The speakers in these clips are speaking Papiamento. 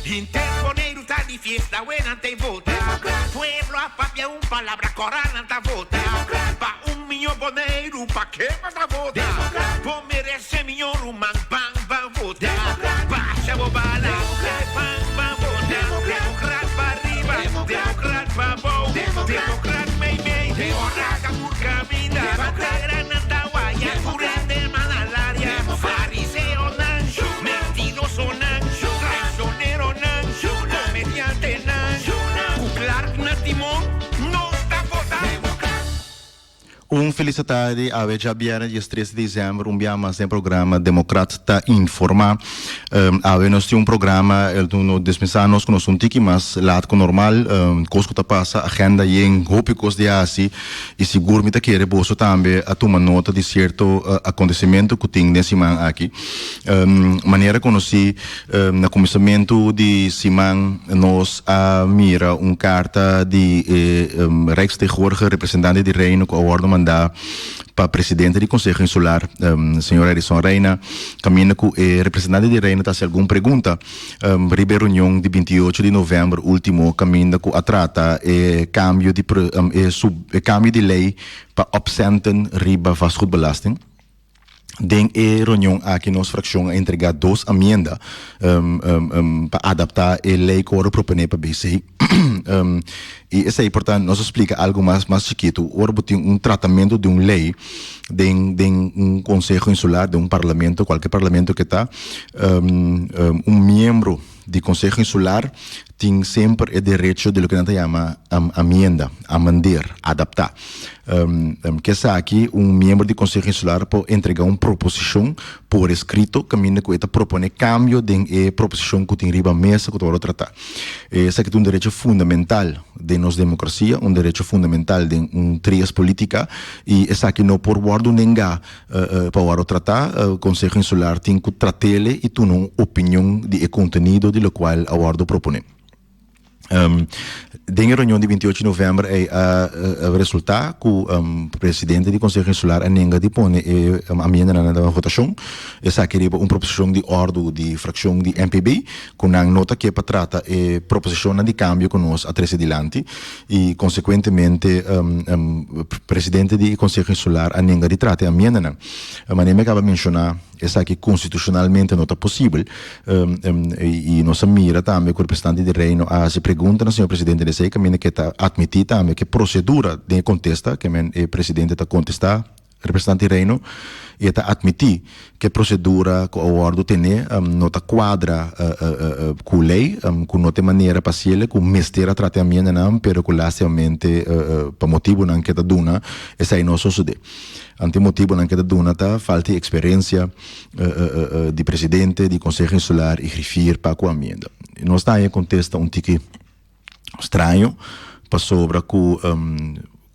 Henter Boneiru ta di fiesta we nan ta vota. Pueblo a papia un palabra kora nan ta vota. Pa un miño Boneiru pa ke bo ta vota? Bo merese miño ruman ban ban vota. Basha bo bala ban ban vota. Demokrat pa riba demokrat pa bou demokrat mei mei ora ka tur kaminda. Bandera nan ta waya tur hende man alaria. Fariseonan, mentirosonan, traicioneronan, komediantenan, ku Clark na timon, nos ta vota. Un felis atardi, awe djabièrnè diestres di desèmber un bia mas den programa Demokrat ta Informá. Awe nos tin un programa, el no desmesá nos ku nos un tiki mas lat ku normal. Kos ku ta pasa, agenda yen, hopi kos di hasi i sigur mi ta kere boso tambe a tuma nota di sierto akontesimentu ku tin den siman aki. Manera konosí na kuminsamentu di siman nos a mira un karta di e Rijksvertegenwoordiger, representante di Reino ku a wòrdu mandá pa presidente di Konseho Insular, señor Edison Reina, kaminda ku e representante di Reino ta hasi algun pregunta riba e reunion di 28 di novèmber último kaminda ku a trata e kambio di e kambio di lei pa opcenten riba vastgoedbelasting. Den e reunion aki nos fraccion a entrega dos amienda pa adapta e ley cu ora propone pa BC. Y esey por ta nos a splica algo mas mas chikito. Ora bo tin un tratamento di un ley den den un conseho insular, den un parlamento, cualkier parlamento ke ta, un miembro di conseho insular tin semper e derecho di loke nan ta yama amienda, amender, adapta. Kesaki un miembro di Konseho Insular por entrega un proposishon por eskrito kaminda ku e ta propone kambio den e proposishon ku tin riba mesa ku ta wòrdu tratá. Esaki ta un derecho fundamental den nos demokrasia, un derecho fundamental den un trias politika i esaki no por wòrdu nengá pa wòrdu tratá. Konseho Insular tin ku trat'ele i tuna un opinion di e kontenido di lokual a wòrdu proponé. Den e reunion di 28 november ei a resulta ku presidente di Konseho Insular a nenga di pone e amiendanan na votashon. Esaki riba un proposishon di òrdu di frakshon di NPB ku nan no ta ke pa trata e proposishonnan di kambio ku nos a trese dilanti i konsekuentemente presidente di Konseho Insular a nenga di trata e amiendanan. Manera mi a kaba menshoná Esaki konstitushonalmente no ta posibel i nos a mira tambe ku representante di Reino a hasi pregunta na señor presidente den esei kaminda ke ta atmití tambe ke prosedura den e kontesta ke men e presidente ta kontestá representante di Reino i e ta atmití ke prosedura ku a wòrdu tené no ta kuadra ku lei ku no ta e manera pa hasiel ku mester a trata e amiendanan pero ku lastimamente pa motibunan ke ta duna esei no a sosodé. Anto e motibonan ke ta duna ta falta di eksperensia di presidente di Konseho Insular i griffier pa ku amienda. Nos ta haña kontesta un tiki straño pasobra ku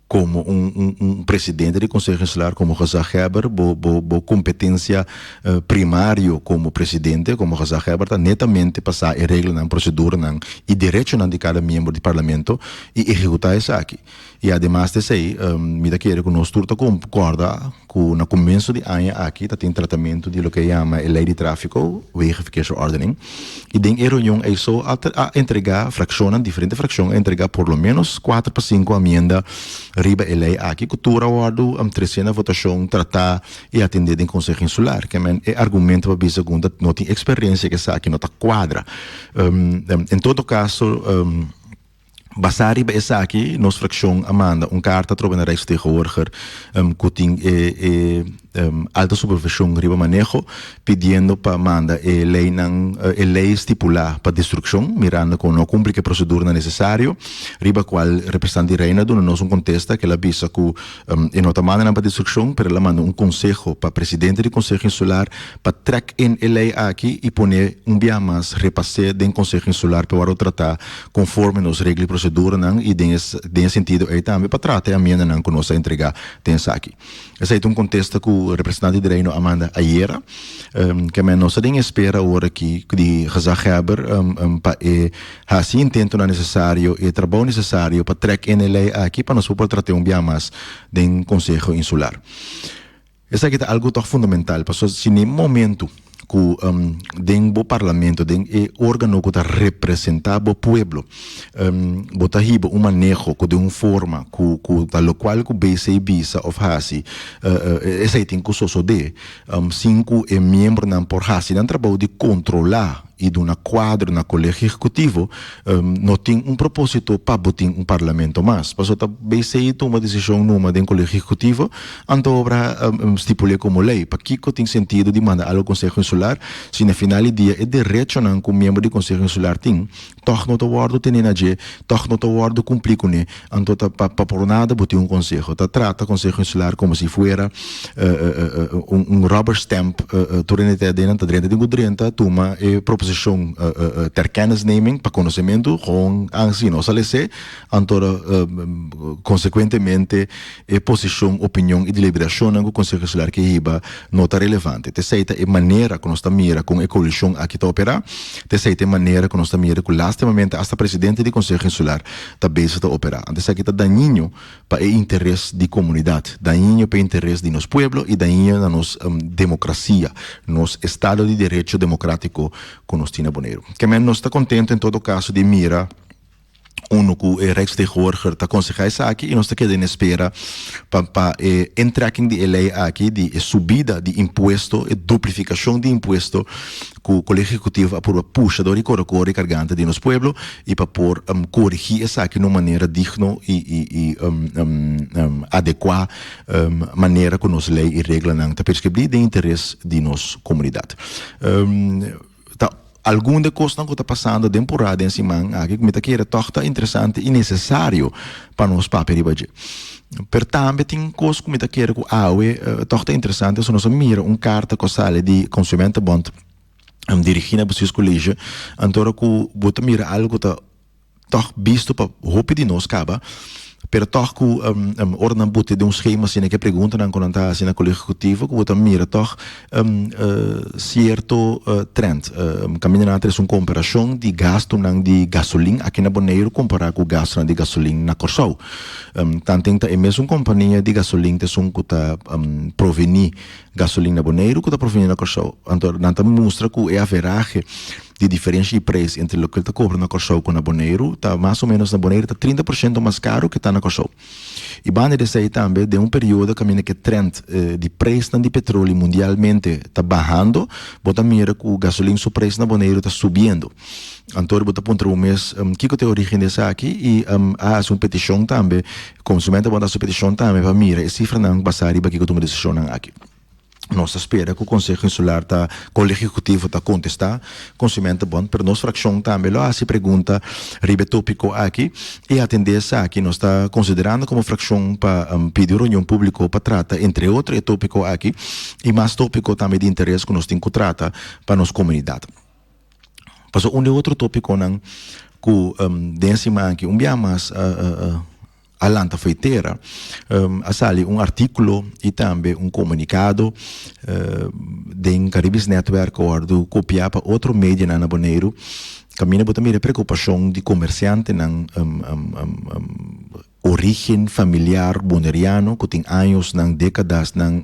komo un un presidente di Konseho Insular komo gezaghebber bo bo bo kompetensia primario komo presidente komo gezaghebber ta netamente pa sa e reglanan, proseduranan i derechonan di kada miembro di parlamento i ehekutá esaki. I ademas di esei, mi ta kere ku nos tur ta konkorda ku na kumienso di aña aki ta tin tratamentu di loke yama e lei di tráfiko, Wegenverkeersverordening, i den e reunion ei so a a entregá frakshonnan, diferente frakshon a entregá por lo ménos kuater pa sinku amienda riba e lei aki ku tur a wòrdu tresé na votashon, tratá i atendé den Konseho Insular. Ke men e argumento pa bisa ku no tin eksperensia ku esaki no ta kuadra. En todo kaso, Basá riba esaki, nos frakshon a manda un karta atrobe na Rijksvertegenwoordiger ku tin e e alta supervishon riba maneho, pidiendo pa manda e leinan e lei stipulá pa destrukshon, mirando ku no kumpli ku e proseduranan nesesario, riba kual Representante di Reino a duna nos un kontesta ku el a bisa ku e no ta manda nan pa destrukshon, pero el a manda un konseho pa presidente di Konseho Insular pa trèk in e lei aki i pone un bia mas repas'é den Konseho Insular pa e wòrdu tratá konforme nos regla i proseduranan i den e den e sentido ei tambe pa trata e amiendanan ku nos a entregá den esaki. Esei ta un kontesta ku Representante di Reino a manda ayera. Kèmen nos ta den espera awor aki di Gezaghebber pa e hasi e intentonan nesesario, e trabou nesesario pa trèk in e lei aki pa nos por por trat'é un bia mas den Konseho Insular. Esaki ta algu tòg fundamental, pasobra si na e momentu. ku den bo parlamento, den e órgano ku ta representá bo pueblo, bo ta hiba un maneho ku den un forma ku ku ta lokual ku BC bisa òf hasi esei tin ku sosodé sin ku e miembronan por hasi nan trabou di kontrolá i duna kuadro na Kolegio Ehekutivo, no tin un propósito pa bo tin un parlamento mas. Pasobra ta BC tuma desishon numa den Kolegio Ehekutivo, anto obra stipul'é komo lei. Pakiko tin sentido di manda algu Konseho Insular si na final di dia e derechonan ku miembro di Konseho Insular tin tòg no ta wòrdu tene na dje, tòg no ta wòrdu kumplí kuné? Anto ta pa por nada bo tin un konseho. Ta trata Konseho Insular komo si fuera un rubber stamp. Tur hende ta aden, nan ta drenta tin ku drenta, tuma e proposishon ter kennisneming, pa konosementu, gewoon ansi nos a les'é. Anto konsekuentemente e posishon, opinion i deliberashonnan ku Konseho Insular ke hiba no ta relevante. T'esei ta e manera ku nos ta mira kon e koalishon aki ta operá. T'esei ta e manera ku nos ta mira ku lastimamente asta presidente di Konseho Insular ta bezig ta operá. Anto esaki ta dañiño pa e interes di komunidat, dañiño pa e interes di nos pueblo i dañiño na nos demokrasia, nos estado di derecho demokratiko ku nos tin na Boneiru. Kemen nos ta kontento en todo kaso di mira unu ku e Rijksvertegenwoordiger ta konsehá esaki i nos ta keda en espera pa pa e intrekking di e lei aki di e subida di impuesto, e duplifikashon di impuesto ku Kolegio Ehekutivo a purba pusha dor di kore kore kargante di nos pueblo i pa por korigí esaki na un manera digno i i i adekuá manera ku nos lei i reglanan ta preskribí den interes di nos komunidat. Ta algun de kosnan ku ta pasando den purá den siman aki ku mi ta kere tòg ta interesante i nesesario pa nos papia riba dje. Pero tambe tin kos ku mi ta kere ku awe tòg ta interesante so nos a mira un karta ku a sali di Consumentenbond dirigí na Bestuurscollege anto ora ku bo ta mira algu ku ta tòg bisto pa hopi di nos kaba, pero tòg ku ora nan bute den un skema asina ke preguntanan ku nan ta hasi na Kolegio Ehekutivo ku bo ta mira tòg sierto trend. Kaminda nan a trese un komparashon di gastunan di gasolin aki na Boneiru kompará ku gastunan di gasolin na Kòrsou. Tanten ta e mesun kompania di gasolin ta esun ku ta provení gasolin na Boneiru ku ta provení na Kòrsou. Anto nan ta mustra ku e averahe di diferensha di preis entre loke el ta kobra na Kòrsou ku na Boneiru ta mas o ménos na Boneiru ta 30% mas karu ke ta na Kòrsou. I banda di esei tambe den un periodo kaminda ku e trend di preisnan di petroli mundialmente ta bahando, bo ta mira ku gasolin su preis na Boneiru ta subiendo. Anto bo ta puntra bo mes kiko ta e origen di esaki i a hasi un petishon tambe, Konsumentenbond a hasi un petishon tambe pa mira e sifranan basá riba kiko tuma desishonnan aki. Nos ta spera ku Konseho Insular ta, Kolegio Ehekutivo ta kontestá Konsumentenbond, pero nos frakshon tambe lo hasi pregunta riba e tópiko aki i atendé esaki. Nos ta konsiderando komo frakshon pa pidi un reunion públiko pa trata entre otro e tópiko aki i mas tópiko tambe di interes ku nos tin ku trata pa nos komunidat. Pasobra un di e otro tópikonan ku den siman aki un bia mas a lanta fo'i tera, a sali un artíkulo i tambe un komunikado den Caribisch Netwerk ku a wòrdu kopiá pa otro medianan na Boneiru, kaminda bo ta mira e preokupashon di komersiantenan orígen familiar boneriano ku tin añosnan, dékadasnan,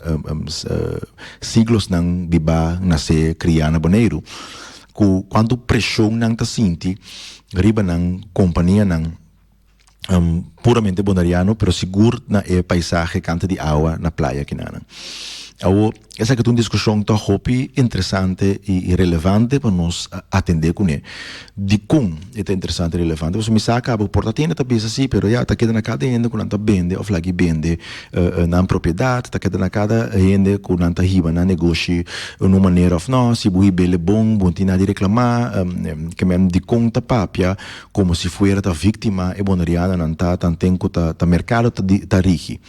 siglosnan bibá, nasé, kriá na Boneiru, ku kuantu preshon nan ta sinti riba nan kompanianan puramente boneriano, pero sigur na e paisahe kanta di awa na playa kinanan. Awo, esaki ta un diskushon tòg hopi interesante i relevante pa nos atendé kuné. Dikon e ta interesante i relevante? Pasobra mi sa kaba ku por ta tende ta bisa si, pero ya, ta keda na kada hende ku nan ta bende òf lag'i bende nan propiedat, ta keda na kada hende ku nan ta hiba nan negoshi un manera òf nò, si bo hib'el e bon, bo no tin nada di reklamá. Ke men dikon ta papia komo si fuera ta víktima e bonerianonan ta tanten ku ta merkado ta rigi.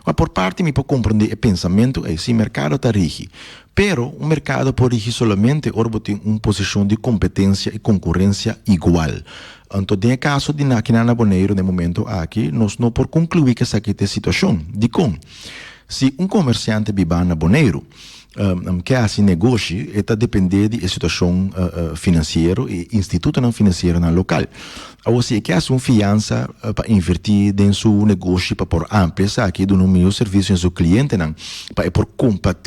Wak por parti mi por komprendé e pensamentu ei, si merkado ta rigi. Pero un merkado por rigi solamente ora bo tin un posishon di kompetensia i konkurensia igual. Anto den e kaso di nakinan na Boneiru na e momento aki nos no por konkluí ku esaki ta e situashon. Dikon? Si un komersiante bibá na Boneiru ke hasi negoshi, e ta dependé di e situashon finansiero i institutonan finansieronan lokal. Awor si e ke hasi un fiansa pa invertí den su negoshi pa por amplia esaki i duna un mihó servisio na su klientenan pa e por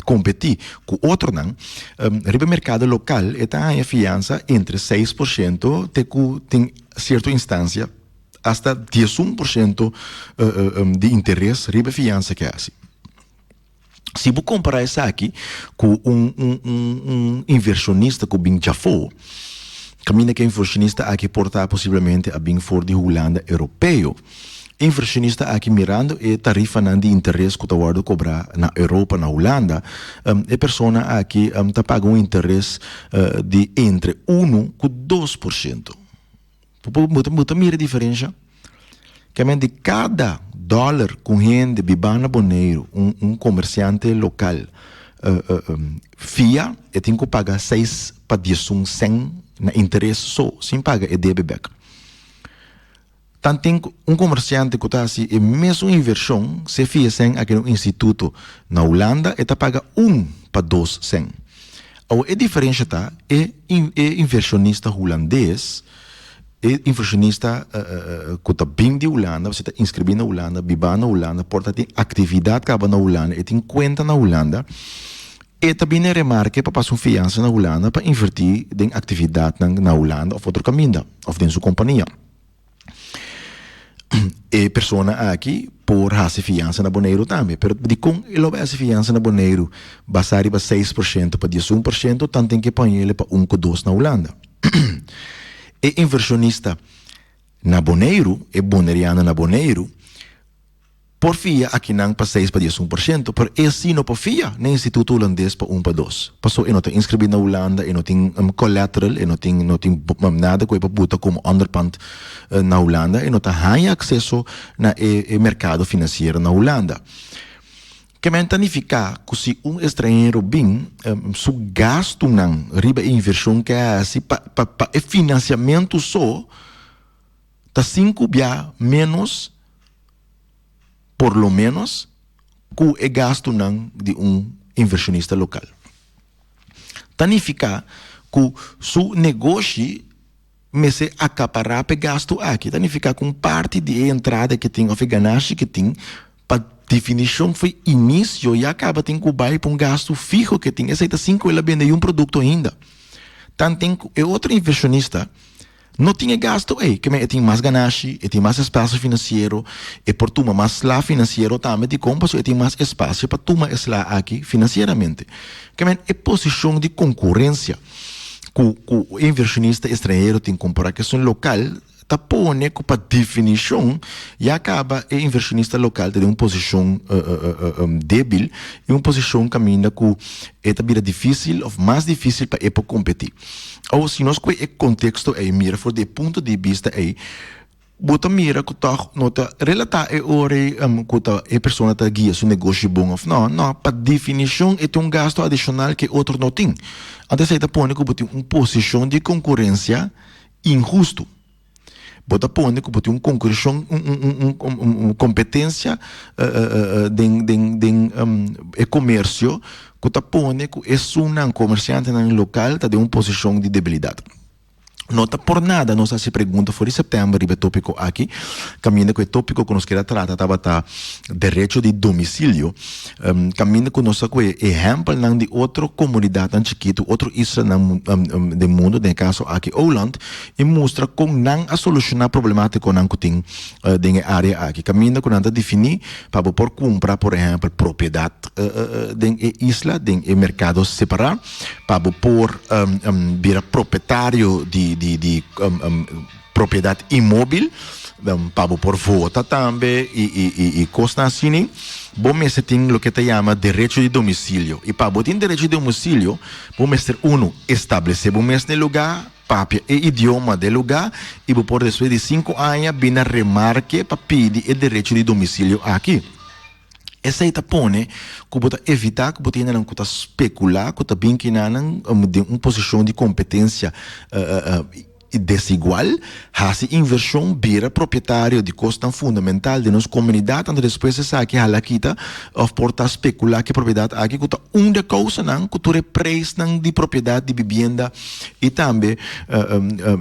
kompetí ku otronan riba e merkado lokal, e ta haña fiansa entre 6% te ku tin sierto instansia Hasta 11% di interes riba e fiansa ke hasi. Si bo kompara esaki ku un un un un invershonista ku bin djafó, kaminda ku e invershonista aki por ta posiblemente a bin for di Hulanda Europeo. E invershonista aki mirando e tarifanan di interes ku ta wòrdu kobrá na Europa, na Hulanda, e persona aki ta paga un interes di entre unu ku 2%. Bo ta mira e diferensha? Kèmen di kada dòler ku un hende bibá na Boneiru, un komersiante lokal, fia, e tin ku paga seis pa 11 sèn na interes so, sin paga e debe bèk. Tanten ku un komersiante ku ta hasi e mesun invershon, si e fia sèn aki na un instituto na Hulanda, e ta paga un pa dos sèn. Awor e diferensha ta e e invershonista hulandes, e invershonista ku ta bin di Hulanda, si ta inskribí na Hulanda, bibá na Hulanda, por ta tin aktividat kaba na Hulanda, e tin kuenta na Hulanda, e ta bini remarke pa pasa un fiansa na Hulanda pa invertí den aktividatnan na Hulanda òf otro kaminda òf den su kompania. E persona aki por hasi fiansa na Boneiru tambe, pero dikon e lo bai hasi fiansa na Boneiru basá riba 6% pa 11% tanten ke pon el pa un ku dos na Hulanda? E invershonista na Boneiru, e boneriano na Boneiru, por fia akinan pa 6 pa 11%, pero e si no por fia na instituto hulandes pa un pa dos. Paso e no ta inscribi na Hulanda, e no tin collateral, e no tin no tin nada ku e por buta komo onderpand na Hulanda, e no ta haña akseso na e e merkado finansiero na Hulanda. Ke men ta nifiká ku si un estranhero bin, su gastunan riba e invershon ke a hasi pa pa pa e finansiamentu so ta sinku bia ménos por lo ménos ku e gastunan di un invershonista lokal. Ta nifiká ku su negoshi mester akapará p'e gastu aki. Ta nifiká ku un parti di e entrada ke tin òf e ganashi ke tin pa definishon for inisio ya kaba tin ku bai pa un gastu fiho ke tin. Esei ta sin ku el a bende un produkto ainda. Tanten ku e otro invershonista No tin e gasto ei, ke men e tin mas ganashi, e tin mas espasio finansiero, e por tuma mas sla finansiero tambe dikon pasobra e tin mas espasio pa tuma e sla aki finansieramente. Ke men e posishon di konkurensia ku ku e invershonista estranhero tin kompara ku esun lokal ta pone ku pa definishon ya kaba e invershonista lokal ta den un posishon debil i un posishon kaminda ku e ta bira difisil òf mas difisil pa e por kompetí. Awor, si nos koe e konteksto ei mira for di e punto di bista ei, bo ta mira ku tòg no ta relatá e ora ei ku ta e persona ta guia su negoshi bon òf nò. Nò, pa definishon e tin un gastu adishonal ku e otro no tin. Anto esei ta pone ku bo tin un posishon di konkurensia inhustu. Bo ta pone ku bo tin un konkureshon, un kompetensia den den den e komersio ku ta pone ku esunnan komersiantenan lokal ta den un posishon di debilidat. No ta por nada nos a hasi pregunta for di sèptèmber riba e tópiko aki, kaminda ku e tópiko ku nos kier a trata tabata derecho di domisilio, kaminda ku nos a kohe ehèmpelnan di otro komunidatnan chikitu, otro islanan den mundu, den e kaso aki Åland, i mustra kon nan a solushoná problemátikonan ku tin den e área aki. Kaminda ku nan ta definí pa bo por kumpra, por ehèmpel, propiedat den e isla, den e merkado separá, pa bo por bira propietario di di di propiedat inmóbil, pa bo por vota tambe i i i i kosnan asina. Bo mester tin loke ta yama derecho di domisilio. I pa bo tin derecho di domisilio, bo mester, unu, establesé bo mes na e lugá, Papia e idioma d'e lugá i bo por despues di sinku aña bin na remarke pa pidi e derecho di domisilio aki. Esei ta pone ku bo ta evitá ku bo tin hendenan ku ta spekulá ku ta bin kinanan den un posishon di kompetensia. desigual, hasi invershon, bira propietario di kosnan fundamental den nos komunidat, anto despues esaki hala kita òf por ta spekulá ku e propiedat aki ku ta un di e kousanan ku tur e preisnan di propiedat di bibienda i tambe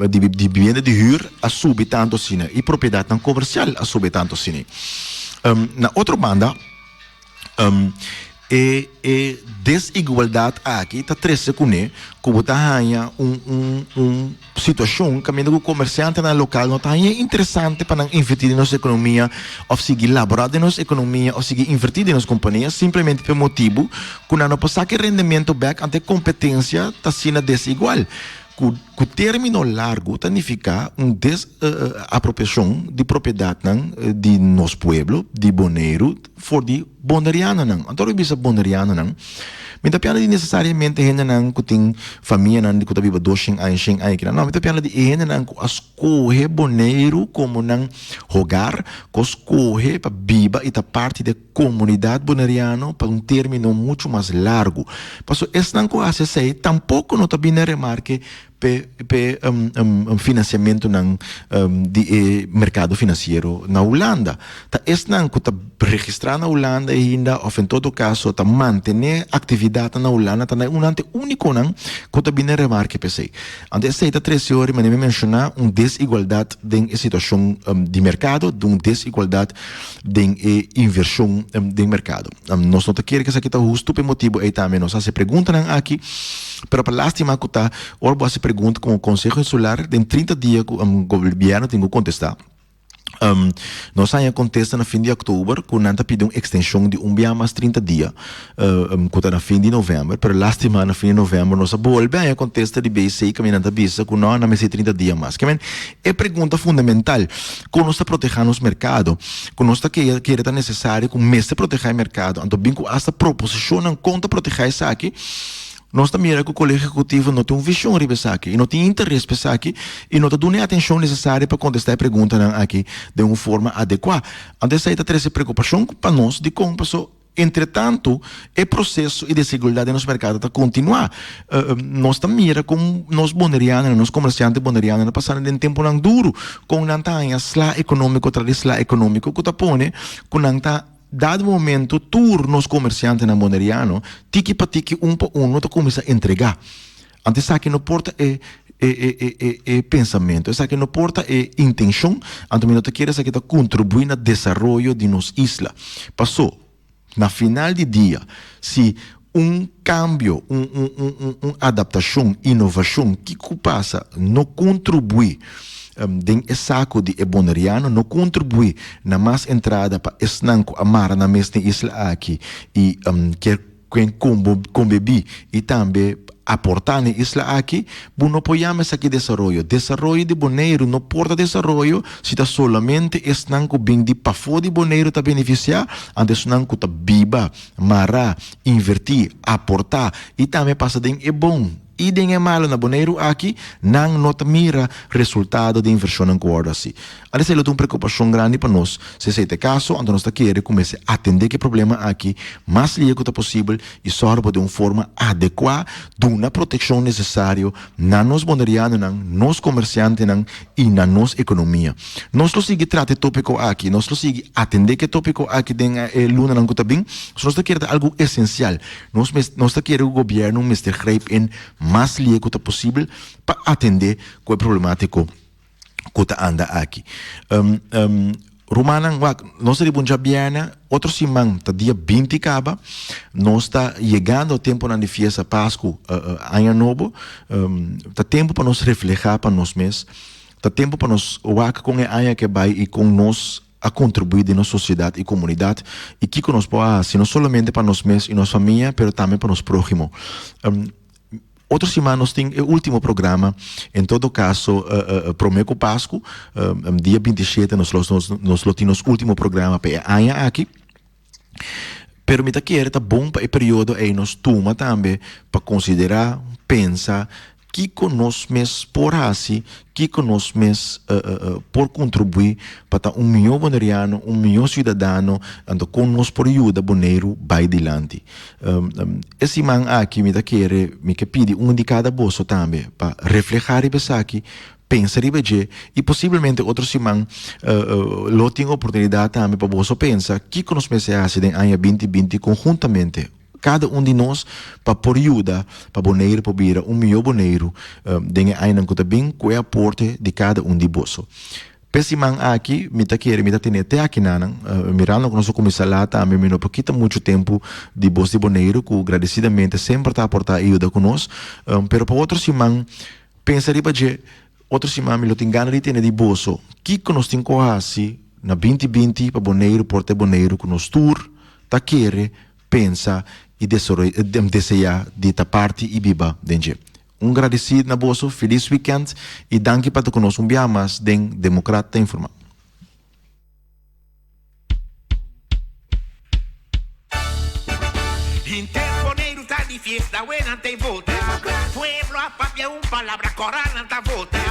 di bibienda di hür a subi tantu asina i propiedatnan komersial a subi tantu asina. Na otro banda. E e desigualdat aki ta trese kuné ku bo ta haña un un un situashon kaminda ku komersiantenan lokal no ta haña interesante pa nan invertí den nos ekonomia òf sigui laborá den nos ekonomia òf sigui invertí den nos kompania simplemente pa e motibu ku nan no por saka e rendimento bèk ante e kompetensia ta asina desigual. Ku ku término largu ta nifiká un des apropiashon di propiedatnan di nos pueblo di Boneiru for di bonerianonan. Anto ora mi bisa bonerianonan, mi ta pianda di nesesariamente hendenan ku tin famianan ku ta biba doshen aña, shen aña kina. No, mi ta pianda di e hendenan ku a skohe Boneiru komo nan hogar, ku a skohe pa biba i ta parti di e komunidat boneriano pa un término muchu mas largu. Pasobra esnan ku hasi esei tampoko no ta bini na remarke p'e p'e finansiamentunan di e merkado finansiero na Hulanda. Ta esnan ku ta registrá na Hulanda ainda òf en todo kaso ta mantené aktividatnan na Hulanda ta nan e únikonan ku ta bini na remarke p'esei. Anto esei ta trese ora manera mi menshoná un desigualdat den e situashon di merkado, un desigualdat den e invershon den merkado. Nos no ta kere ku esaki ta hustu, pa e motibu ei tambe nos hasi e preguntanan aki, pero pa lastima ku ta ora bo hasi pregunta komo Konseho Insular den 30 dia ku gobièrnu tin ku kontestá. Nos haña kontesta na fin di òktober ku nan ta pidi un ekstenshon di un bia mas 30 dia ku ta na fin di novèmber, pero lastima na fin di novèmber nos a bolbe haña kontesta di BC kaminda nan ta bisa ku no, nan mester 30 dia mas. Ke men e pregunta fundamental. Kon nos ta protehá nos merkado? Ku nos ta kere ta nesesario ku mester protehá e merkado, anto bin ku asta proposishonnan kon ta protehá esaki, nos ta mira ku Kolegio Ehekutivo no tin un vishon riba esaki i no tin interes pa esaki i no ta duna e atenshon nesesario pa kontestá e preguntanan aki den un forma adekuá. Anto esei ta trese preokupashon pa nos dikon paso Entretantu, e proseso i desigualdat den nos merkado ta kontinuá. Nos ta mira kon nos bonerianonan, nos komersiante bonerianonan ta pasando den tempunan duru, kon nan ta haña sla ekonómiko tras di sla ekonómiko ku ta pone ku nan ta dado momento tur nos komersiantenan boneriano tiki pa tiki un pa uno ta kuminsá entregá. Anto esaki no por ta e e e e e pensamentu, esaki no por ta e intenshon, anto mi no ta kere esaki ta kontribuí na desaroyo di nos isla. Pasó, na final di dia, si un kambio, un un un un un adaptashon, inovashon, kiko pasa no kontribuí den e sako di e boneriano, no kontribuí na mas entrada pa esnan ku a mara nan mes den isla aki i kier Ken kombibí i tambe aportá na e isla aki, bo no por yama esaki desaroyo. Desaroyo di Boneiru no por ta desaroyo si ta solamente esnan ku bin di pafó di Boneiru ta benefisiá, anto esnan ku ta biba, mará, invertí, aportá i tambe pasa den e bon i den e malu na Boneiru aki, nan no ta mira resultado di invershonnan ku wòrdu hasi. Anto esei lo ta un preokupashon grandi pa nos. Si esei ta e kaso, anto nos ta kere ku mester atendé ku e problema aki mas lihe ku ta posibel i sòru pa den un forma adekuá duna protekshon nesesario na nos bonerianonan, nos komersiantenan i na nos ekonomia. Nos lo sigui trata e tópiko aki, nos lo sigui atendé ku e tópiko aki den e lunanan ku ta bin, pasobra nos ta kere ta algu esensial. Nos mes nos ta kere ku gobièrnu mester grijp in mas lihe ku ta posibel pa atendé ku e problemátiko ku ta anda aki. Rumannan, wak, nos ta riba un djabièrnè, otro siman ta dia 20 kaba, nos ta yegando tempunan di fiesta Pasku, Aña Nobo, ta tempu pa nos reflehá pa nos mes, ta tempu pa nos wak kon e aña ke bai i kon nos a kontribuí den nos sosiedat i komunidat i kiko nos por a hasi no solamente pa nos mes i nos famia pero tambe pa nos próhimo. Otro siman nos tin e último programa, en todo kaso promé ku Pasku, dia 27 nos lo nos lo tin nos último programa pa e aña aki. Pero mi ta kere ta bon pa e periodo ei nos tuma tambe pa konsiderá, pensa kiko nos mes por hasi, kiko nos mes por kontribuí pa ta un mihó boneriano, un mihó siudadano, anto kon nos por yuda Boneiru bai dilanti. E siman aki mi ta kere, mi ke pidi un di kada boso tambe pa reflehá riba esaki. Pensa riba dje i posiblemente otro siman lo tin oportunidat tambe pa boso pensa kiko nos mester hasi den aña 2020 konhuntamente, kada un di nos, pa por yuda pa Boneiru por bira un mihó Boneiru den e añanan ku ta bin ku e aporte di kada un di boso. P'e siman aki mi ta kere mi ta tene te akinanan, mirando ku nos a kuminsá lat tambe mi no por kita muchu tempu di bos di Boneiru ku gradesidamente semper ta aportá i yuda ku nos, pero pa otro siman pensa riba dje, otro siman mi lo tin gana di tene di boso kiko nos tin ku hasi na 2020 pa Boneiru por ta e Boneiru ku nos tur ta kere, pensa i deseá di ta parti i biba den dje. Un gradesí na boso, felis weekend i danki pa ta ku nos un bia mas den Demokrat ta Informá. Henter Boneiru ta di fiesta, we nan ta e vota. Pueblo a papia un palabra, kora nan ta vota.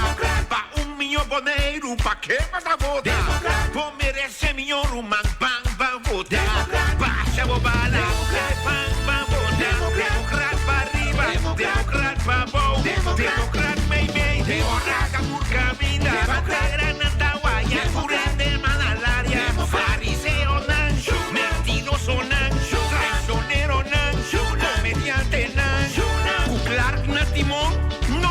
Pa un miño Boneiru, pa ke bo ta vota? Bo merese miño ruman, ban ban vota. Basha bo bala, ban ban vota. Demokrat pa riba, demokrat pa bou, demokrat mei mei. Ora tur kaminda, bandera nan ta waya, tur hende man alaria. Fariseonan, mentirosonan, traicioneronan, komediantenan, ku Clark na timon, no.